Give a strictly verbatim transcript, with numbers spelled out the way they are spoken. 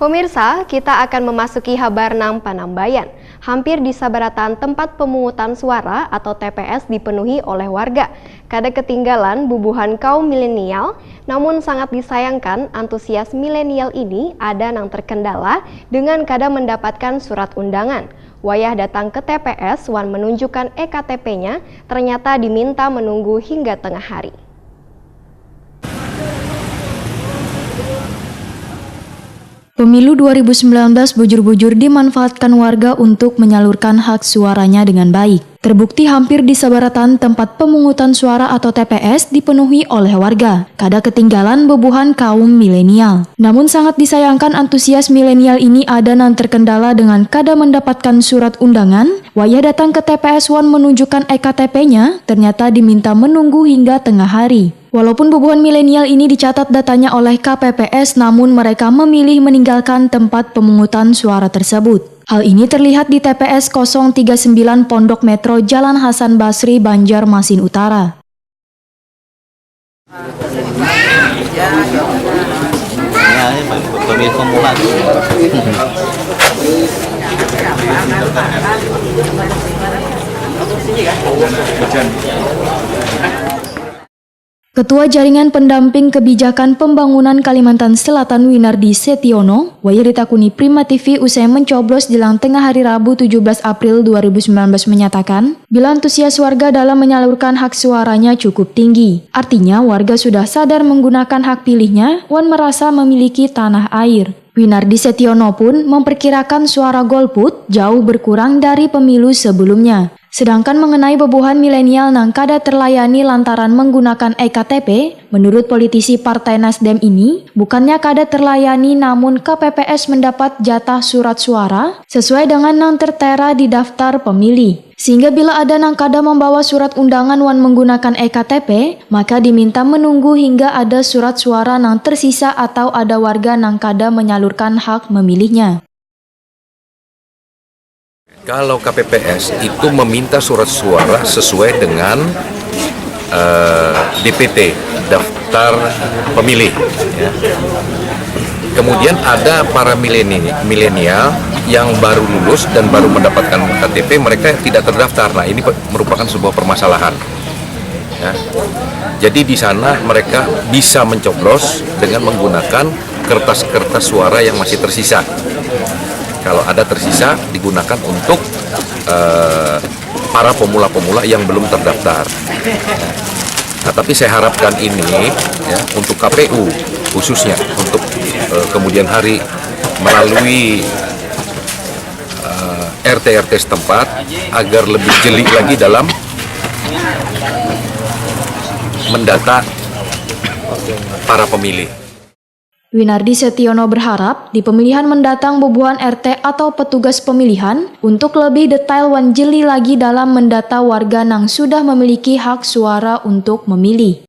Pemirsa, kita akan memasuki habar nang panambayan. Hampir di sabaratan tempat pemungutan suara atau T P S dipenuhi oleh warga. Kada ketinggalan bubuhan kaum milenial, namun sangat disayangkan antusias milenial ini ada nang terkendala dengan kada mendapatkan surat undangan. Wayah datang ke T P S wan menunjukkan E K T P-nya, ternyata diminta menunggu hingga tengah hari. Pemilu dua ribu sembilan belas bujur-bujur dimanfaatkan warga untuk menyalurkan hak suaranya dengan baik. Terbukti hampir di sabaratan tempat pemungutan suara atau T P S dipenuhi oleh warga. Kada ketinggalan bubuhan kaum milenial. Namun sangat disayangkan antusias milenial ini ada nang terkendala dengan kada mendapatkan surat undangan. Wayah datang ke T P S wan menunjukkan E K T P-nya, ternyata diminta menunggu hingga tengah hari. Walaupun bubuhan milenial ini dicatat datanya oleh K P P S, namun mereka memilih meninggalkan tempat pemungutan suara tersebut. Hal ini terlihat di T P S kosong tiga sembilan Pondok Metro, Jalan Hasan Basri, Banjarmasin Utara. Ya, ini pemilih pemula. Ketua Jaringan Pendamping Kebijakan Pembangunan Kalimantan Selatan Winardi Setiono, wayah ditakuni Prima T V usai mencoblos jelang tengah hari Rabu tujuh belas April dua ribu sembilan belas menyatakan, bila antusias warga dalam menyalurkan hak suaranya cukup tinggi. Artinya, warga sudah sadar menggunakan hak pilihnya wan merasa memiliki tanah air. Winardi Setiono pun memperkirakan suara golput jauh berkurang dari pemilu sebelumnya. Sedangkan mengenai bubuhan milenial nang kada terlayani lantaran menggunakan E K T P, menurut politisi Partai Nasdem ini, bukannya kada terlayani namun K P P S mendapat jatah surat suara sesuai dengan nang tertera di daftar pemilih. Sehingga bila ada nang kada membawa surat undangan wan menggunakan E K T P, maka diminta menunggu hingga ada surat suara nang tersisa atau ada warga nang kada menyalurkan hak memilihnya. Kalau K P P S itu meminta surat suara sesuai dengan uh, D P T, daftar pemilih. Ya. Kemudian ada para milenial yang baru lulus dan baru mendapatkan K T P, mereka tidak terdaftar. Nah, ini merupakan sebuah permasalahan. Ya. Jadi di sana mereka bisa mencoblos dengan menggunakan kertas-kertas suara yang masih tersisa. Kalau ada tersisa digunakan untuk uh, para pemula-pemula yang belum terdaftar. Nah, tapi saya harapkan ini ya, untuk K P U khususnya untuk uh, kemudian hari melalui uh, eh, R T R T setempat agar lebih jeli lagi dalam mendata para pemilih. Winardi Setiono berharap di pemilihan mendatang bubuhan R T atau petugas pemilihan untuk lebih detail wan jeli lagi dalam mendata warga nang sudah memiliki hak suara untuk memilih.